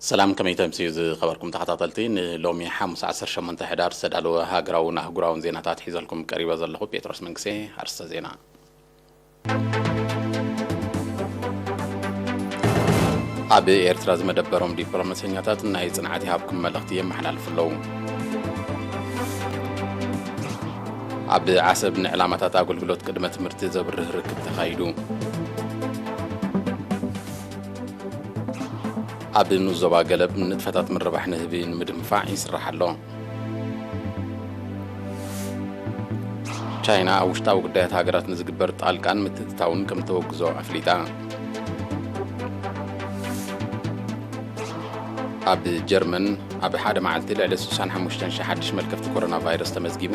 ሰላም፣ ከመይ ተምስዩ ዝኸበርኩም ተኸታተልቲ? ንሎሚ ሓሙስ ዓሰርተ ሸሞንተ ሕዳር ዝተዳለወ ሃገራውን ኣህጉራውን ዜናታት ሒዘልኩም ቀሪበ ዘለኹ ጴጥሮስ መንግስቴ። ኣርስተ ዜና። ኣብ ኤርትራ ዝመደበሮም ዲፕሎማሰኛታት ናይ ጽንዓት ይሃብኩም መልእኽቲ የመሓላልፉ ኣለዉ። ኣብ ዓሰብ ንዕላማታት ኣገልግሎት ቅድመ ትምህርቲ ዘብርህ ርክብ ተኻይዱ። ኣብ ንዞባ ገለብ ንጥፈታት ምርባሕ ንህቢ ንምድንፋዕ ይስራሕ ኣሎ። ቻይና ኣብ ውሽጣዊ ጉዳያት ሃገራት ንዝግበር ጣልቃን ምትእትታውን ከም ተወግዞ ኣፍሊጣ። ኣብ ጀርመን ኣብ ሓደ መዓልቲ ልዕሊ ስሳን ሓሙሽተን ሽሕ ሓድሽ መልከፍቲ ኮሮና ቫይረስ ተመዝጊቡ።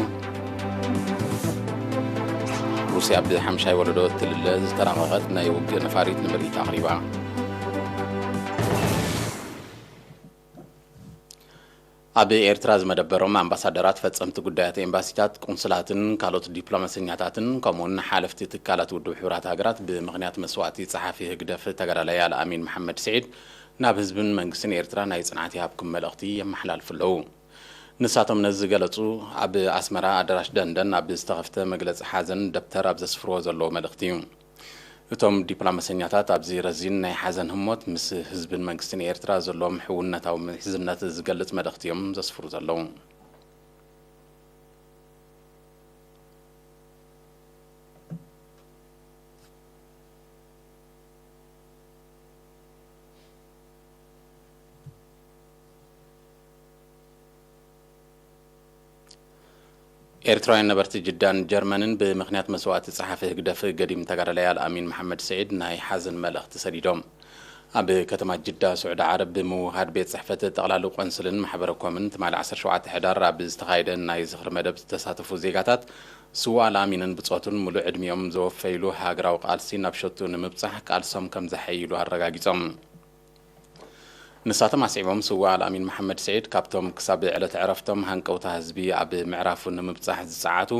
ሩስያ ብሓምሻይ ወለዶ ትልለ ዝተራቐቐት ናይ ውግእ ነፋሪት ንምርኢት ኣቕሪባ። ኣብ ኤርትራ ዝመደበሮም ኣምባሳደራት፣ ፈጸምቲ ጉዳያት ኤምባሲታት፣ ቁንስላትን ካልኦት ዲፕሎማሰኛታትን ከምኡውን ሓለፍቲ ትካላት ውድብ ሕቡራት ሃገራት ብምኽንያት መስዋእቲ ጸሓፊ ህግደፍ ተጋዳላይ ኣልኣሚን መሓመድ ስዒድ ናብ ህዝብን መንግስትን ኤርትራ ናይ ጽንዓት ይሃብኩም መልእኽቲ የመሓላልፉ ኣለዉ። ንሳቶም ነዚ ዝገለጹ ኣብ ኣስመራ ኣዳራሽ ደንደን ኣብ ዝተኸፍተ መግለጺ ሓዘን ደብተር ኣብ ዘስፍርዎ ዘለዉ መልእኽቲ እዩ። እቶም ዲፕሎማሰኛታት ኣብዚ ረዚን ናይ ሓዘን ህሞት ምስ ህዝብን መንግስትን ኤርትራ ዘለዎም ሕውነታዊ ምሕዝነት ዝገልጽ መልእኽቲ እዮም ዘስፍሩ ዘለዉ። ኤርትራውያን ነበርቲ ጅዳን ጀርመንን ብምኽንያት መስዋእቲ ጸሓፊ ህግደፍ ገዲም ተጋዳላይ ኣልኣሚን መሓመድ ስዒድ ናይ ሓዘን መልእኽቲ ሰዲዶም። ኣብ ከተማ ጅዳ ስዑዲ ዓረብ ብምውሃድ ቤት ጽሕፈት ጠቕላሊ ቆንስልን ማሕበረ ኮምን ትማሊ ዓሰርተ ሸውዓተ ሕዳር ኣብ ዝተኻየደ ናይ ዝኽሪ መደብ ዝተሳተፉ ዜጋታት፣ ስዉእ ኣልኣሚንን ብጾቱን ምሉእ ዕድሚኦም ዘወፈይሉ ሃገራዊ ቃልሲ ናብ ሸቱ ንምብጻሕ ቃልሶም ከም ዘሐይሉ ኣረጋጊጾም። ንሳቶም ኣስዒቦም፣ ስዉእ ኣልኣሚን መሓመድ ስዒድ ካብቶም ክሳብ ዕለት ዕረፍቶም ሃንቀውታ ህዝቢ ኣብ ምዕራፉ ንምብጻሕ ዝጸዓቱ፣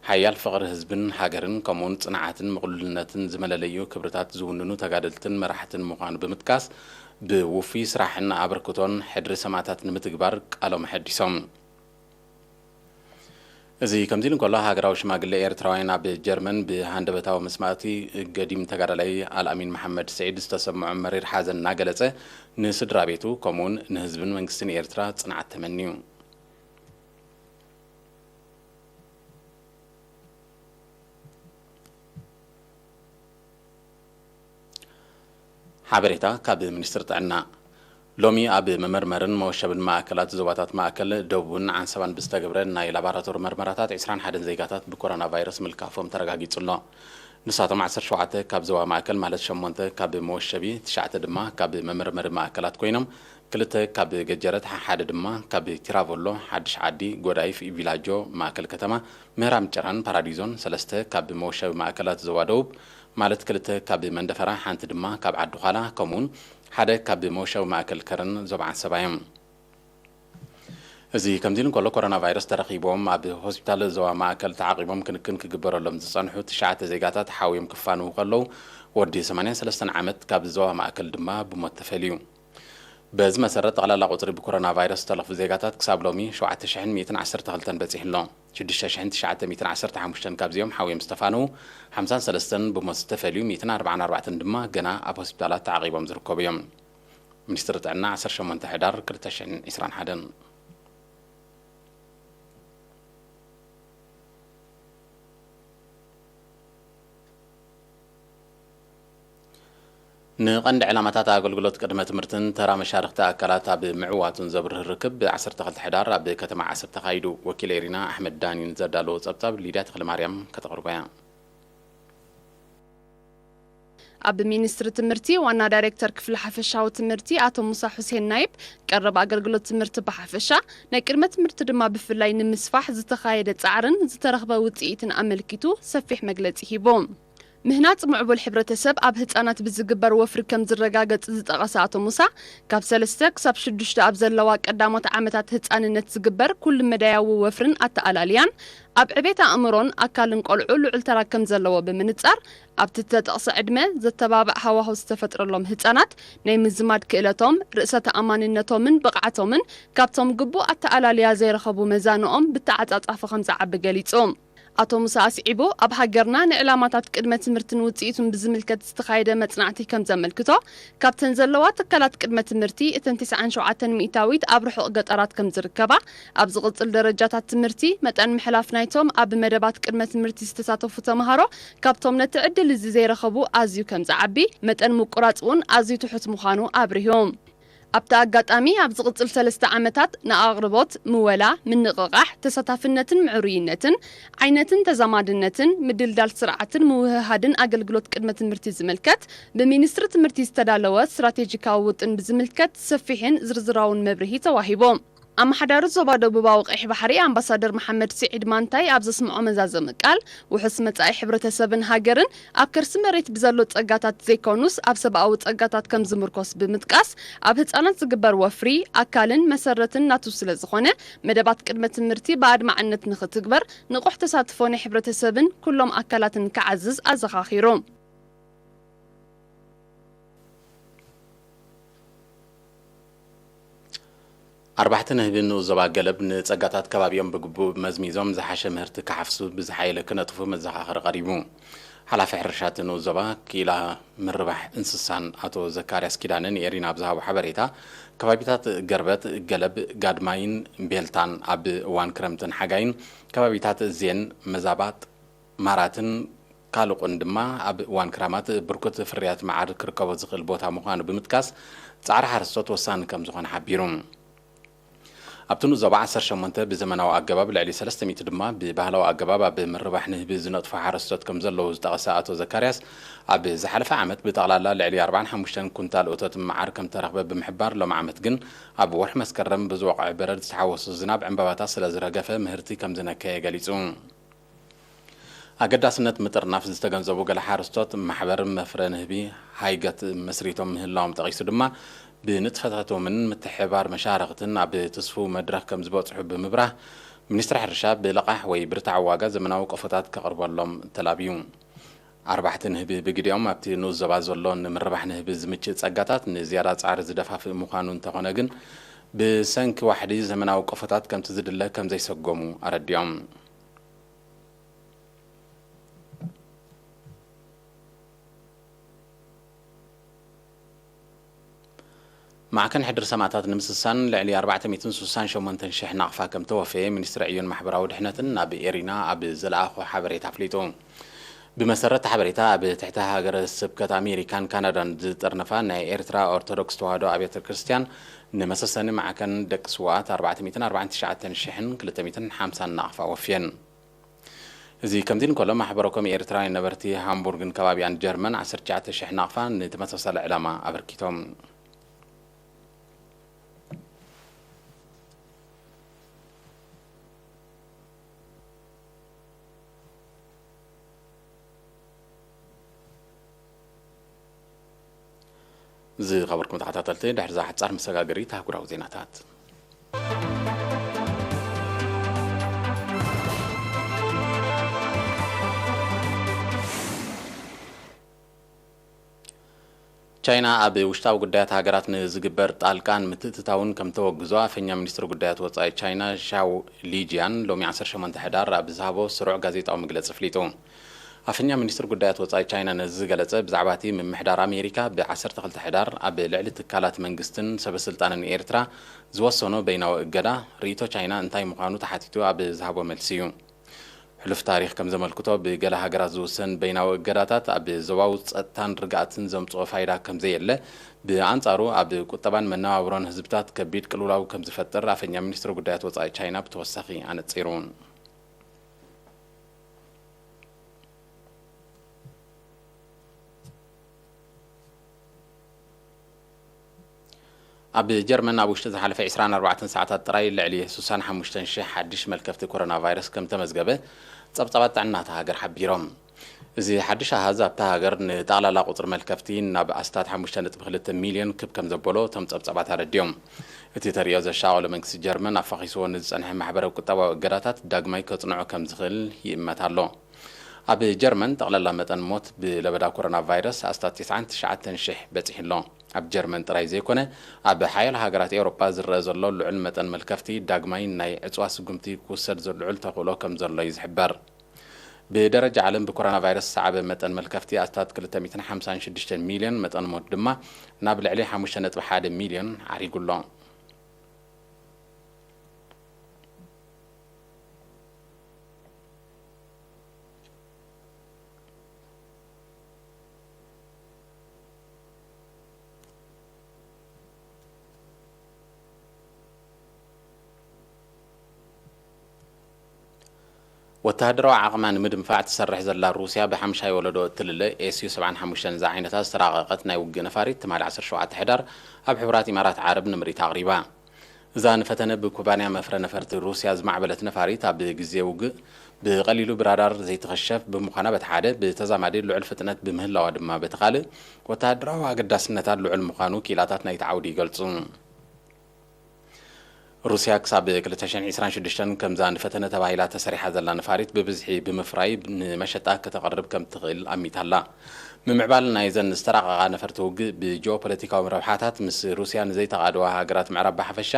ሓያል ፍቕሪ ህዝብን ሃገርን ከምኡውን ጽንዓትን ምቕሉልነትን ዝመለለዩ ክብርታት ዝውንኑ ተጋደልትን መራሕትን ምዃኑ ብምጥቃስ፣ ብውፉይ ስራሕን ኣበርክቶን ሕድሪ ሰማእታት ንምትግባር ቃሎም ኣሐዲሶም። እዚ ከምዚ ኢሉ እንከሎ፣ ሃገራዊ ሽማግለ ኤርትራውያን ኣብ ጀርመን ብሃንደበታዊ መስማእቲ ገዲም ተጋዳላይ ኣልኣሚን መሓመድ ስዒድ ዝተሰምዖ መሪር ሓዘን እናገለጸ፣ ንስድራ ቤቱ ከምኡውን ንህዝብን መንግስትን ኤርትራ ጽንዓት ተመንዩ። ሓበሬታ ካብ ሚኒስትሪ ጥዕና። ሎሚ ኣብ መመርመርን መወሸብን ማእከላት ዞባታት ማእከል፣ ደቡብን ዓንሰባን ብዝተገብረ ናይ ላቦራቶሪ መርመራታት፣ ዕስራን ሓደን ዜጋታት ብኮሮና ቫይረስ ምልካፎም ተረጋጊጹ ኣሎ። ንሳቶም ዓሰርተ ሸውዓተ ካብ ዞባ ማእከል፣ ማለት ሸሞንተ ካብ መወሸቢ፣ ትሽዓተ ድማ ካብ መመርመሪ ማእከላት ኮይኖም፣ ክልተ ካብ ገጀረት፣ ሓደ ድማ ካብ ቲራቮሎ፣ ሓድሽ ዓዲ፣ ጎዳይፍ፣ ቪላጆ፣ ማእከል ከተማ፣ ምህራም ጭራን ፓራዲዞን፣ ሰለስተ ካብ መወሸቢ ማእከላት ዞባ ደቡብ፣ ማለት ክልተ ካብ መንደፈራ፣ ሓንቲ ድማ ካብ ዓዲ ዃላ፣ ከምኡውን ሓደ ካብ መወሸቢ ማእከል ከረን ዞባ ዓንሰባ እዮም። እዚ ከምዚ ኢሉ እንከሎ፣ ኮሮና ቫይረስ ተረኺቦም ኣብ ሆስፒታል ዞባ ማእከል ተዓቒቦም ክንክን ክግበረሎም ዝጸንሑ ትሽዓተ ዜጋታት ሓውዮም ክፋንዉ ከለዉ፣ ወዲ ሰማንያን ሰለስተን ዓመት ካብ ዞባ ማእከል ድማ ብሞት ተፈልዩ። በዚ መሰረት፣ ጠቕላላ ቁጽሪ ብኮሮና ቫይረስ ዝተለኽፉ ዜጋታት ክሳብ ሎሚ ሸውዓተ ሽሕን ሚእትን ዓሰርተ ክልተን በጺሑ ኣሎ። ሽዱሽተ ሽሕን ትሽዓተ ሚእትን ዓሰርተ ሓሙሽተን ካብዚኦም ሓውዮም ዝተፋነዉ፣ ሓምሳን ሰለስተን ብሞት ዝተፈልዩ፣ ሚእትን ኣርባዓን ኣርባዕተን ድማ ገና ኣብ ሆስፒታላት ተዓቒቦም ዝርከቡ እዮም። ሚኒስትሪ ጥዕና ዓሰርተ ሸሞንተ ሕዳር ክልተ ሽሕን ዕስራን ሓደን። ንቐንዲ ዕላማታት ኣገልግሎት ቅድመ ትምህርትን ተራ መሻርኽቲ ኣካላት ኣብ ምዕዋቱን ዘብርህ ርክብ ብ ዓሰርተ ክልተ ሕዳር ኣብ ከተማ ዓሰብ ተኻይዱ። ወኪል ኤሪና ኣሕመድ ዳኒ ንዘዳለዎ ጸብጻብ ሊድያ ተኽለማርያም ከተቕርቦ እያ። ኣብ ሚኒስትሪ ትምህርቲ ዋና ዳይሬክተር ክፍሊ ሓፈሻዊ ትምህርቲ ኣቶ ሙሳ ሑሴን ናይብ፣ ቀረብ ኣገልግሎት ትምህርቲ ብሓፈሻ፣ ናይ ቅድመ ትምህርቲ ድማ ብፍላይ ንምስፋሕ ዝተኻየደ ጻዕርን ዝተረኽበ ውጽኢትን ኣመልኪቱ ሰፊሕ መግለጺ ሂቡ። ምህናጽ ምዕቡል ሕብረተሰብ ኣብ ህጻናት ብዝግበር ወፍሪ ከም ዝረጋገጽ ዝጠቐሰ ኣቶ ሙሳ፣ ካብ ሰለስተ ክሳብ ሽዱሽተ ኣብ ዘለዋ ቀዳሞት ዓመታት ህጻንነት ዝግበር ኩሉ መዳያዊ ወፍርን ኣተኣላልያን ኣብ ዕቤት ኣእምሮን ኣካልን ቆልዑ ልዑል ተራ ከም ዘለዎ ብምንጻር፣ ኣብቲ እተጠቕሰ ዕድመ ዘተባብዕ ሃዋሁ ዝተፈጥረሎም ህጻናት ናይ ምዝማድ ክእለቶም፣ ርእሰ ተኣማንነቶምን ብቕዓቶምን ካብቶም ግቡእ ኣተኣላልያ ዘይረኸቡ መዛንኦም ብተዓጻጻፊ ከም ዝዓቢ ገሊጹ። ኣቶ ሙሳ ኣስዒቡ፣ ኣብ ሃገርና ንዕላማታት ቅድመ ትምህርትን ውጽኢቱን ብዝምልከት ዝተኻየደ መጽናዕቲ ከም ዘመልክቶ፣ ካብተን ዘለዋ ትካላት ቅድመ ትምህርቲ እተን ትስዓን ሸውዓተን ሚእታዊት ኣብ ርሑቕ ገጠራት ከም ዝርከባ፣ ኣብ ዝቕጽል ደረጃታት ትምህርቲ መጠን ምሕላፍ ናይቶም ኣብ መደባት ቅድመ ትምህርቲ ዝተሳተፉ ተምሃሮ ካብቶም ነቲ ዕድል እዚ ዘይረኸቡ ኣዝዩ ከም ዝዓቢ፣ መጠን ምቁራጽ እውን ኣዝዩ ትሑት ምዃኑ ኣብሪሁ። ኣብቲ ኣጋጣሚ፣ ኣብ ዝቕጽል ሰለስተ ዓመታት ንኣቕርቦት፣ ምወላ፣ ምንቕቓሕ፣ ተሳታፍነትን ምዕሩይነትን፣ ዓይነትን ተዛማድነትን፣ ምድልዳል ስርዓትን ምውህሃድን ኣገልግሎት ቅድመ ትምህርቲ ዝምልከት ብሚኒስትሪ ትምህርቲ ዝተዳለወ ስትራቴጂካዊ ውጥን ብዝምልከት ሰፊሕን ዝርዝራውን መብርሂ ተዋሂቡ። ኣመሓዳሪ ዞባ ደቡባዊ ቀይሕ ባሕሪ ኣምባሳደር መሓመድ ስዒድ ማንታይ ኣብ ዘስምዖ መዛዘሚ ቃል፣ ውሑስ መጻኢ ሕብረተሰብን ሃገርን ኣብ ከርሲ መሬት ብዘሎ ጸጋታት ዘይኮኑስ ኣብ ሰብኣዊ ጸጋታት ከም ዝምርኮስ ብምጥቃስ፣ ኣብ ህጻናት ዝግበር ወፍሪ ኣካልን መሰረትን ናቱ ስለ ዝኾነ፣ መደባት ቅድመ ትምህርቲ ብኣድማዕነት ንኽትግበር ንቑሕ ተሳትፎ ናይ ሕብረተሰብን ኩሎም ኣካላትን ክዓዝዝ ኣዘኻኺሩ። ኣርባሕቲ ንህቢ ንኡስ ዞባ ገለብ ንጸጋታት ከባቢኦም ብግቡእ መዝሚዞም ዝሓሸ ምህርቲ ክሓፍሱ ብዝሓየለ ክነጥፉ መዘኻኸሪ ቀሪቡ። ሓላፊ ሕርሻ እቲ ንኡስ ዞባ ክኢላ ምርባሕ እንስሳን ኣቶ ዘካርያስ ኪዳነ ንኤሪና ኣብ ዝሃቦ ሓበሬታ፣ ከባቢታት ገርበት፣ ገለብ፣ ጋድማይን ቤልታን ኣብ እዋን ክረምትን ሓጋይን፣ ከባቢታት ዜን፣ መዛባጥ፣ ማራትን ካልቑን ድማ ኣብ እዋን ክራማት ብርኩት ፍርያት መዓር ክርከቦ ዝኽእል ቦታ ምዃኑ ብምጥቃስ፣ ጻዕሪ ሓረስቶት ወሳኒ ከም ዝኾነ ሓቢሩ። ኣብቲ ንኡስ ዞባ ዓሰርተ ሸሞንተ ብዘመናዊ ኣገባብ፣ ልዕሊ ሰለስተ ሚእቲ ድማ ብባህላዊ ኣገባብ ኣብ ምርባሕ ንህቢ ዝነጥፉ ሓረስቶት ከም ዘለዉ ዝጠቐሰ ኣቶ ዘካርያስ፣ ኣብ ዝሓለፈ ዓመት ብጠቕላላ ልዕሊ ኣርባዓን ሓሙሽተን ኩንታል እቶት መዓር ከም ተረኽበ ብምሕባር፣ ሎም ዓመት ግን ኣብ ወርሒ መስከረም ብዝወቕዐ በረድ ዝተሓወሶ ዝናብ ዕምባባታት ስለ ዝረገፈ ምህርቲ ከም ዝነከየ ገሊጹ። ኣገዳስነት ምጥርናፍ ዝተገንዘቡ ገለ ሓረስቶት፣ ማሕበር መፍረ ንህቢ ሃይገት መስሪቶም ምህላዎም ጠቒሱ ድማ፣ ብንጥፈታቶምን ምትሕብባር መሻርኽትን ኣብ ትስፉው መድረኽ ከም ዝበጽሑ ብምብራህ፣ ሚኒስትሪ ሕርሻ ብልቓሕ ወይ ብርታዕ ዋጋ ዘመናዊ ቆፎታት ከቕርበሎም ተላብዩ። ኣርባሕቲ ንህቢ ብግዲኦም ኣብቲ ንኡስ ዞባ ዘሎ ንምርባሕ ንህቢ ዝምችእ ጸጋታት ንዝያዳ ጻዕሪ ዝደፋፍእ ምዃኑ እንተኾነ ግን፣ ብሰንኪ ዋሕዲ ዘመናዊ ቆፎታት ከምቲ ዝድለ ከም ዘይሰጎሙ ኣረዲኦም። ማዕከን ሕድሪ ሰማእታት ንምስሳን ልዕሊ ኣርባዕተ ሚእትን ስሳን ሸሞንተን ሽሕ ናቕፋ ከም ተወፈየ ሚኒስትሪ ዕዮን ማሕበራዊ ድሕነትን ናብ ኤሪና ኣብ ዝለኣኾ ሓበሬታ ኣፍሊጡ። ብመሰረት ሓበሬታ፣ ኣብ ትሕቲ ሃገረ ስብከት ኣሜሪካን ካናዳን ዝጥርነፋ ናይ ኤርትራ ኦርቶዶክስ ተዋህዶ ኣብያተ ክርስቲያን ንመሰሰኒ ማዕከን ደቂ ስውኣት ኣርባዕተ ሚእትን ኣርባዓን ትሽዓተን ሽሕን ክልተ ሚእትን ሓምሳን ናቕፋ ወፍየን። እዚ ከምዚ እንከሎ፣ ማሕበረ ኮም ኤርትራውያን ነበርቲ ሃምቡርግን ከባቢኣን ጀርመን ዓሰርተ ትሽዓተ ሽሕ ናቕፋ ንተመሳሳሊ ዕላማ ኣበርኪቶም። ዝኸበርኩም ተኸታተልቲ፣ ድሕሪ እዛ ሓጻር መሰጋገሪት ኣህጉራዊ ዜናታት። ቻይና ኣብ ውሽጣዊ ጉዳያት ሃገራት ንዝግበር ጣልቃን ምትእትታውን ከም ተወግዞ ኣፈኛ ሚኒስትሪ ጉዳያት ወጻኢ ቻይና ሻው ሊጂያን ሎሚ ዓሰርተ ሸሞንተ ሕዳር ኣብ ዝሃቦ ስሩዕ ጋዜጣዊ መግለጺ ኣፍሊጡ። ኣፈኛ ሚኒስትሪ ጉዳያት ወጻኢ ቻይና ነዚ ዝገለጸ፣ ብዛዕባ እቲ ምምሕዳር ኣሜሪካ ብ ዓሰርተ ክልተ ሕዳር ኣብ ልዕሊ ትካላት መንግስትን ሰበስልጣንን ኤርትራ ዝወሰኖ በይናዊ እገዳ፣ ርእይቶ ቻይና እንታይ ምዃኑ ተሓቲቱ ኣብ ዝሃቦ መልሲ እዩ። ሕሉፍ ታሪኽ ከም ዘመልክቶ፣ ብገለ ሃገራት ዝውሰን በይናዊ እገዳታት ኣብ ዞባዊ ጸጥታን ርግኣትን ዘምጽኦ ፋይዳ ከም ዘየለ፣ ብኣንጻሩ ኣብ ቁጠባን መነባብሮን ህዝብታት ከቢድ ቅልውላው ከም ዝፈጥር ኣፈኛ ሚኒስትሪ ጉዳያት ወጻኢ ቻይና ብተወሳኺ ኣነጺሩ። ኣብ ጀርመን ኣብ ውሽጢ ዝሓለፈ ዕስራን ኣርባዕተን ሰዓታት ጥራይ ልዕሊ ስሳን ሓሙሽተን ሽሕ ሓድሽ መልከፍቲ ኮሮና ቫይረስ ከም ተመዝገበ ጸብጻባት ጥዕና እታ ሃገር ሓቢሮም። እዚ ሓድሽ ኣሃዝ ኣብታ ሃገር ንጠቕላላ ቁጽሪ መልከፍቲ ናብ ኣስታት ሓሙሽተ ነጥቢ ክልተ ሚልዮን ክብ ከም ዘበሎ እቶም ጸብጻባት ኣረዲኦም። እቲ ተርእዮ ዘሻቐሎ መንግስቲ ጀርመን ኣፋኺስዎ ንዝጸንሐ ማሕበራዊ ቁጠባዊ እገዳታት ዳግማይ ከጽንዖ ከም ዝኽእል ይእመት ኣሎ። ኣብ ጀርመን ጠቕላላ መጠን ሞት ብለበዳ ኮሮና ቫይረስ ኣስታት ትስዓን ትሽዓተን ሽሕ በጺሑ ኣሎ። ኣብ ጀርመን ጥራይ ዘይኮነ፣ ኣብ ሓያሎ ሃገራት ኤውሮጳ ዝረአ ዘሎ ልዑል መጠን መልከፍቲ ዳግማይ ናይ ዕጽዋ ስጉምቲ ክውሰድ ዘሎ ልዑል ተኽእሎ ከም ዘሎ እዩ ዝሕበር። ብደረጃ ዓለም ብኮሮና ቫይረስ ዝሰዓበ መጠን መልከፍቲ ኣስታት ክልተ ሚእትን ሓምሳን ሽዱሽተን ሚልዮን፣ መጠን ሞት ድማ ናብ ልዕሊ ሓሙሽተ ነጥቢ ሓደ ሚልዮን ዓሪጉ ኣሎ። ወተሃደራዊ ዓቕማ ንምድንፋዕ ትሰርሕ ዘላ ሩስያ፣ ብሓምሻይ ወለዶ እትልለ ኤስዩ ሰብዓን ሓሙሽተን ዝዓይነታ ዝተራቐቐት ናይ ውግእ ነፋሪት ትማሊ ዓሰርተ ሸውዓተ ሕዳር ኣብ ሕቡራት ኢማራት ዓረብ ንምርኢት ኣቕሪባ። እዛ ንፈተነ ብኩባንያ መፍረ ነፈርቲ ሩስያ ዝማዕበለት ነፋሪት፣ ኣብ ግዜ ውግእ ብቐሊሉ ብራዳር ዘይትኽሸፍ ብምዃና በቲ ሓደ፣ ብተዛማዲ ልዑል ፍጥነት ብምህላዋ ድማ በቲ ካልእ፣ ወተሃደራዊ ኣገዳስነታ ልዑል ምዃኑ ክኢላታት ናይቲ ዓውዲ ይገልጹ። ሩስያ ክሳብ ክልተ ሽሕን ዕስራን ሽዱሽተን ከምዛ ንፈተነ ተባሂላ ተሰሪሓ ዘላ ነፋሪት ብብዝሒ ብምፍራይ ንመሸጣ ከተቕርብ ከም ትኽእል ኣሚታላ። ምምዕባል ናይዘን ዝተራቐቓ ነፈርቲ ውግእ ብጂኦፖለቲካዊ ረብሓታት ምስ ሩስያ ንዘይተቓደዋ ሃገራት ምዕራብ ብሓፈሻ፣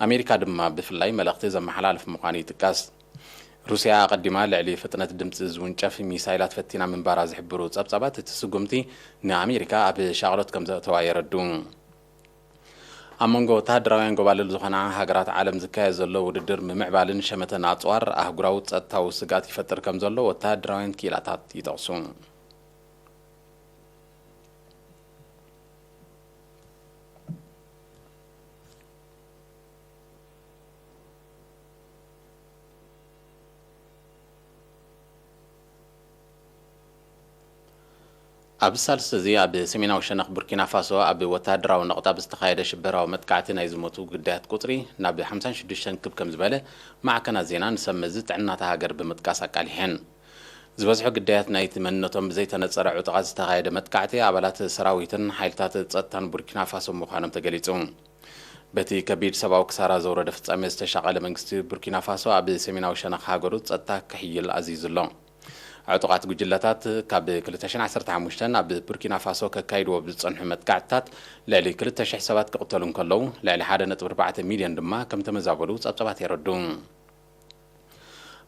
ኣሜሪካ ድማ ብፍላይ መልእኽቲ ዘመሓላልፍ ምዃኑ ይጥቀስ። ሩስያ ኣቐዲማ ልዕሊ ፍጥነት ድምፂ ዝውንጨፍ ሚሳይላት ፈቲና ምንባራ ዝሕብሩ ጸብጻባት፣ እቲ ስጉምቲ ንኣሜሪካ ኣብ ሻቕሎት ከም ዘእተዋ የረዱ። ኣብ መንጎ ወተሃደራውያን ጎባልል ዝኾና ሃገራት ዓለም ዝካየድ ዘሎ ውድድር ምምዕባልን ሸመተን ኣጽዋር ኣህጉራዊ ጸጥታዊ ስግኣት ይፈጥር ከም ዘሎ ወተሃደራውያን ክኢላታት ይጠቕሱ። ኣብ ሳልስቲ እዚ ኣብ ሰሜናዊ ሸነኽ ቡርኪና ፋሶ ኣብ ወተሃደራዊ ነቑጣ ብዝተኻየደ ሽበራዊ መጥቃዕቲ ናይ ዝሞቱ ግዳያት ቁጽሪ ናብ ሓምሳን ሽዱሽተን ክብ ከም ዝበለ ማዕከናት ዜና ንሰብ መዚ ጥዕናታ ሃገር ብምጥቃስ ኣቃሊሐን። ዝበዝሑ ግዳያት ናይቲ መንነቶም ብዘይተነጸረ ዕጡቓት ዝተኻየደ መጥቃዕቲ ኣባላት ሰራዊትን ሓይልታት ጸጥታን ቡርኪና ፋሶ ምዃኖም ተገሊጹ። በቲ ከቢድ ሰብኣዊ ክሳራ ዘውረደ ፍጻሜ ዝተሻቐለ መንግስቲ ቡርኪና ፋሶ ኣብ ሰሜናዊ ሸነኽ ሃገሩ ጸጥታ ክሕይል ኣዚዙ ኣሎ። ዕጡቓት ጉጅለታት ካብ ክልተ ሽሕን ዓሰርተ ሓሙሽተን ኣብ ቡርኪና ፋሶ ከካይድዎ ብዝጸንሑ መጥቃዕትታት ልዕሊ ክልተ ሽሕ ሰባት ክቕተሉ እንከለዉ፣ ልዕሊ ሓደ ነጥቢ ኣርባዕተ ሚልዮን ድማ ከም ተመዛበሉ ጸብጻባት የረዱ።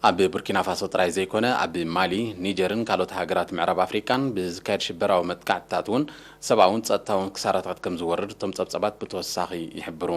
ኣብ ቡርኪና ፋሶ ጥራይ ዘይኮነ፣ ኣብ ማሊ፣ ኒጀርን ካልኦት ሃገራት ምዕራብ ኣፍሪቃን ብዝካየድ ሽበራዊ መጥቃዕትታት እውን ሰብኣውን ጸጥታውን ክሳራታት ከም ዝወርድ እቶም ጸብጻባት ብተወሳኺ ይሕብሩ።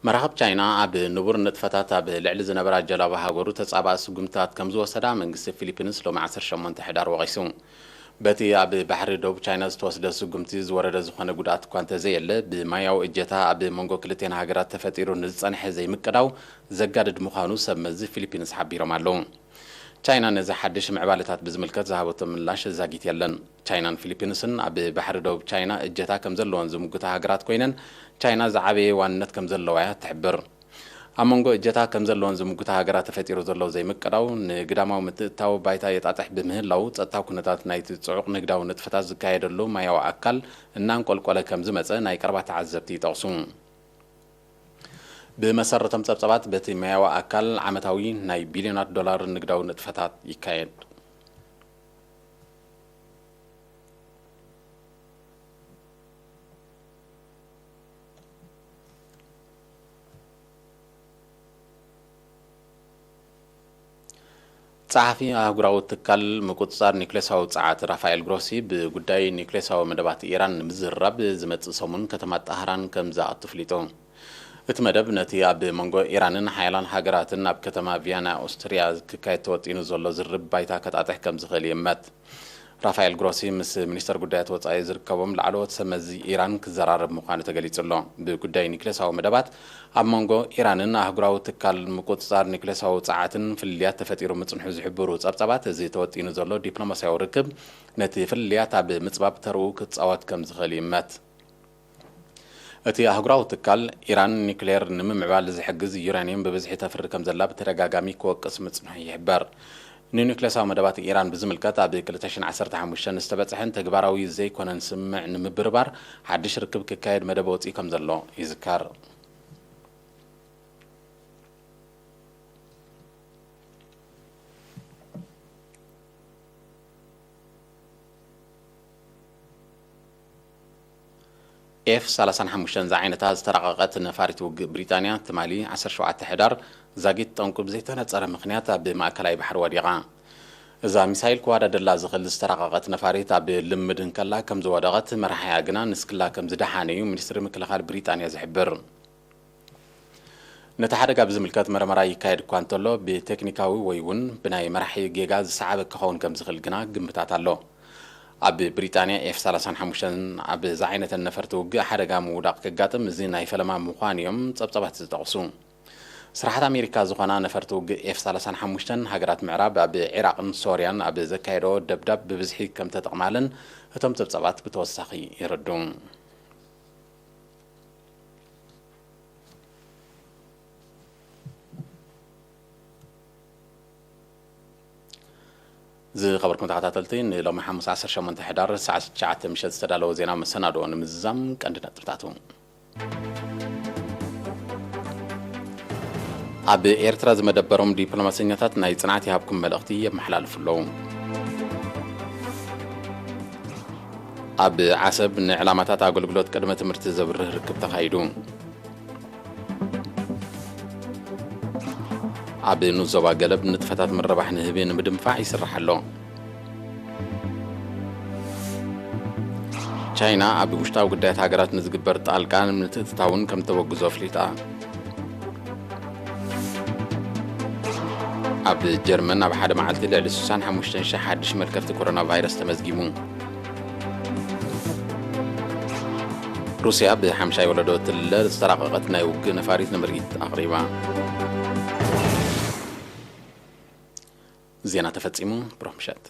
መራኸብ ቻይና ኣብ ንቡር ንጥፈታት ኣብ ልዕሊ ዝነበራ ጀላቡ ሃገሩ ተጻባእ ስጉምትታት ከም ዝወሰዳ መንግስቲ ፊሊፒንስ ሎሚ ዓሰርተ ሸሞንተ ሕዳር ወቒሱ። በቲ ኣብ ባሕሪ ደቡብ ቻይና ዝተወስደ ስጉምቲ ዝወረደ ዝኾነ ጉድኣት እኳ እንተዘየለ፣ ብማያዊ እጀታ ኣብ መንጎ ክልቴን ሃገራት ተፈጢሩ ንዝጸንሐ ዘይምቅዳው ዘጋድድ ምዃኑ ሰብ መዚ ፊሊፒንስ ሓቢሮም ኣለዉ። ቻይና ነዚ ሓድሽ ምዕባለታት ብዝምልከት ዝሃበቶ ምላሽ ዛጊት የለን። ቻይናን ፊሊፒንስን ኣብ ባሕሪ ደቡብ ቻይና እጀታ ከም ዘለወን ዝምጉታ ሃገራት ኮይነን፣ ቻይና ዝዓበየ ዋንነት ከም ዘለዋ እያ ትሕብር። ኣብ መንጎ እጀታ ከም ዘለወን ዝምጉታ ሃገራት ተፈጢሩ ዘሎ ዘይምቅዳው፣ ንግዳማዊ ምትእትታው ባይታ የጣጥሕ ብምህላው፣ ጸጥታዊ ኩነታት ናይቲ ጽዑቕ ንግዳዊ ንጥፈታት ዝካየደሉ ማያዊ ኣካል እናንቆልቆለ ከም ዝመጸ ናይ ቀረባ ተዓዘብቲ ይጠቕሱ። ብመሰረቶም ጸብጻባት፣ በቲ ማያዊ ኣካል ዓመታዊ ናይ ቢልዮናት ዶላር ንግዳዊ ንጥፈታት ይካየድ። ጸሓፊ ኣህጉራዊ ትካል ምቁጽጻር ኒውክሌሳዊ ጸዓት ራፋኤል ግሮሲ፣ ብጉዳይ ኒውክሌሳዊ መደባት ኢራን ንምዝርራብ ዝመጽእ ሰሙን ከተማ ጣህራን ከም ዝኣቱ ኣፍሊጡ። እቲ መደብ ነቲ ኣብ መንጎ ኢራንን ሓያላን ሃገራትን ኣብ ከተማ ቪያና ኦስትርያ ክካየድ ተወጢኑ ዘሎ ዝርርብ ባይታ ከጣጥሕ ከም ዝኽእል ይእመት። ራፋኤል ግሮሲ ምስ ሚኒስተር ጉዳያት ወጻኢ ዝርከቦም ላዕለዎት ሰብ መዚ ኢራን ክዘራረብ ምዃኑ ተገሊጹ ኣሎ። ብጉዳይ ኒክሌሳዊ መደባት ኣብ መንጎ ኢራንን ኣህጉራዊ ትካል ምቁጽጻር ኒክሌሳዊ ጸዓትን ፍልልያት ተፈጢሩ ምጽንሑ ዝሕብሩ ጸብጻባት፣ እዚ ተወጢኑ ዘሎ ዲፕሎማስያዊ ርክብ ነቲ ፍልልያት ኣብ ምጽባብ ተርኡ ክጻወት ከም ዝኽእል ይእመት። እቲ ኣህጉራዊ ትካል፣ ኢራን ኒክሌር ንምምዕባል ዝሕግዝ ዩራኒየም ብብዝሒ ተፍሪ ከም ዘላ ብተደጋጋሚ ክወቅስ ምጽንሑ ይሕበር። ንኒክሌሳዊ መደባት ኢራን ብዝምልከት ኣብ ክልተ ሽሕን ዓሰርተ ሓሙሽተን ዝተበጽሐን ተግባራዊ ዘይኮነን ስምምዕ ንምብርባር ሓድሽ ርክብ ክካየድ መደብ ወጺኡ ከም ዘሎ ይዝከር። ኤፍ ሰላሳን ሓሙሽተን ዝዓይነታ ዝተራቐቐት ነፋሪት ውግእ ብሪጣንያ፣ ትማሊ ዓሰርተ ሸውዓተ ሕዳር ዛጊት ጠንቁ ብዘይተነጸረ ምኽንያት ኣብ ማእከላይ ባሕሪ ወዲቓ። እዛ ሚሳይል ክወዳደላ ዝኽእል ዝተራቐቐት ነፋሪት ኣብ ልምድ እንከላ ከም ዝወደቐት፣ መራሒኣ ግና ንስክላ ከም ዝደሓነ እዩ ሚኒስትሪ ምክልኻል ብሪጣንያ ዝሕብር። ነቲ ሓደጋ ብዝምልከት መርመራ ይካየድ እኳ እንተሎ፣ ብቴክኒካዊ ወይ እውን ብናይ መራሒ ጌጋ ዝሰዓበ ክኸውን ከም ዝኽእል ግና ግምታት ኣሎ። ኣብ ብሪጣንያ ኤፍ ሰላሳን ሓሙሽተን ኣብ ዝዓይነተን ነፈርቲ ውግእ ሓደጋ ምውዳቕ ከጋጥም እዚ ናይ ፈለማ ምዃኑ እዮም ጸብጻባት ዝጠቕሱ። ስራሓት ኣሜሪካ ዝኾና ነፈርቲ ውግእ ኤፍ ሰላሳን ሓሙሽተን ሃገራት ምዕራብ ኣብ ዒራቕን ሶርያን ኣብ ዘካየደኦ ደብዳብ ብብዝሒ ከም ተጠቕማለን እቶም ጸብጻባት ብተወሳኺ የረድኡ። ዝኸበርኩም ተኸታተልቲ፣ ንሎሚ ሓሙስ ዓሰርተ ሸሞንተ ሕዳር ሰዓት ትሽዓተ ምሸት ዝተዳለወ ዜና መሰናድኦ ንምዝዛም ቀንዲ ነጥብታቱ። ኣብ ኤርትራ ዝመደበሮም ዲፕሎማሰኛታት ናይ ጽንዓት ይሃብኩም መልእኽቲ የመሓላልፉ ኣለዉ። ኣብ ዓሰብ ንዕላማታት ኣገልግሎት ቅድመ ትምህርቲ ዘብርህ ርክብ ተኻይዱ። ኣብ ንዞባ ገለብ ንጥፈታት ምርባሕ ንህቢ ንምድንፋዕ ይስራሕ ኣሎ። ቻይና ኣብ ውሽጣዊ ጉዳያት ሃገራት ንዝግበር ጣልቃ ንምትእትታውን ከም ተወግዞ ኣፍሊጣ። ኣብ ጀርመን ኣብ ሓደ መዓልቲ ልዕሊ ስሳን ሓሙሽተን ሽሕ ሓድሽ መልከፍቲ ኮሮና ቫይረስ ተመዝጊቡ። ሩስያ ብሓምሻይ ወለዶ ትልለ ዝተራቐቐት ናይ ውግእ ነፋሪት ንምርኢት ኣቕሪባ። ዜና ተፈጺሙ። ብሩኽ ምሸት።